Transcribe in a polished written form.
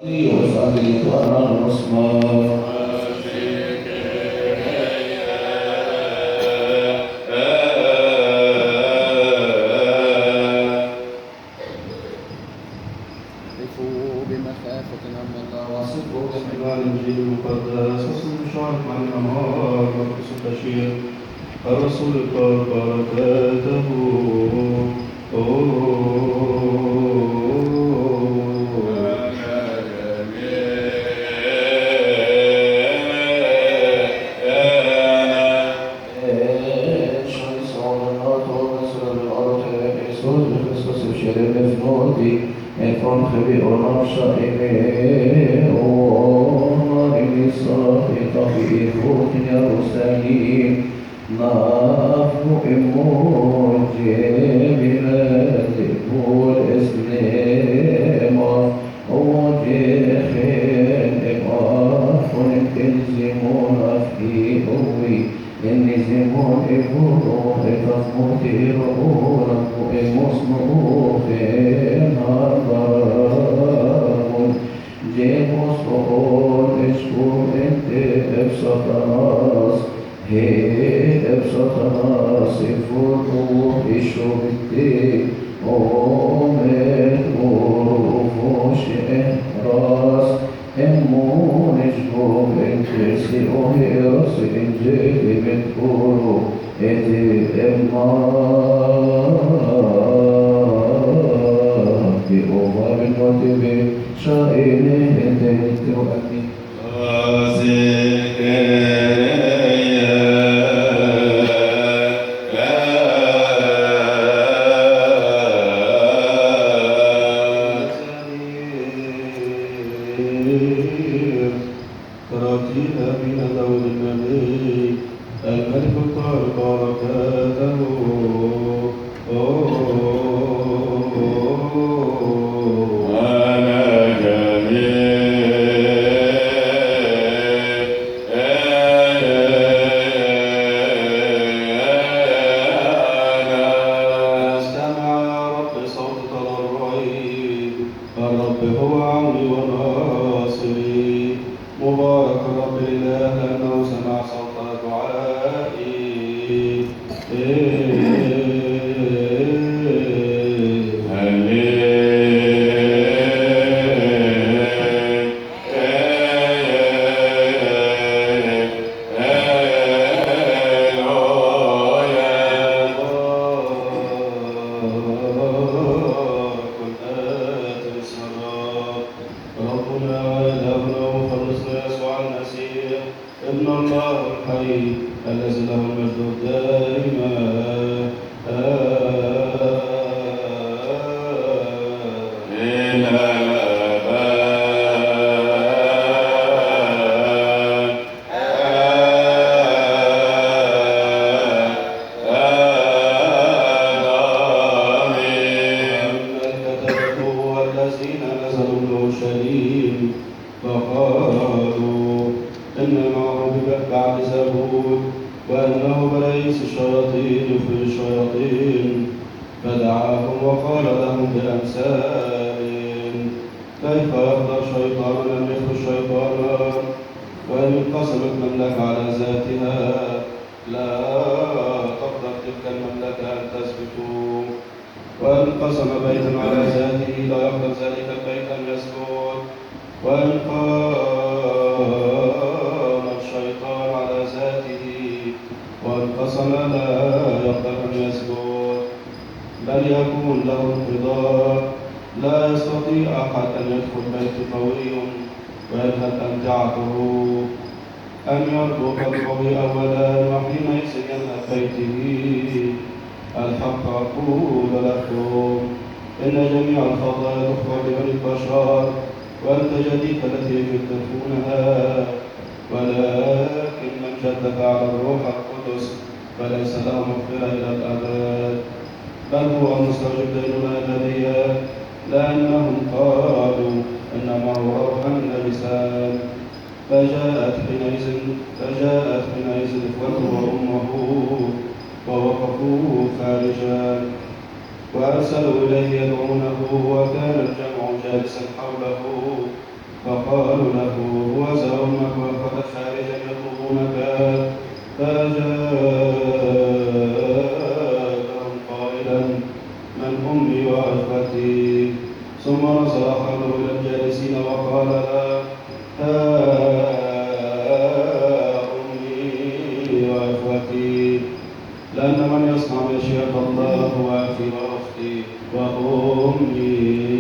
وصليت أنا المسمار عرفوا بمخافة أمر الله وصفوا باحتمال الإنجيل المقدس وصف شعرك عن الأنهار مرقس البشير الرسول قال بركاته وأرسلوا إليه يدعونه وكان الجمع جالسا حوله فقالوا له هو ذا أمك وأخذت خارجا يطلبونك. فجاءهم قائلا من أمي وأخوتي. ثم نظر أحده إلى الجالسين وقال ها أمي وأخوتي، لأن من يصنع مشيئة الله هو أخي وأختي وأمي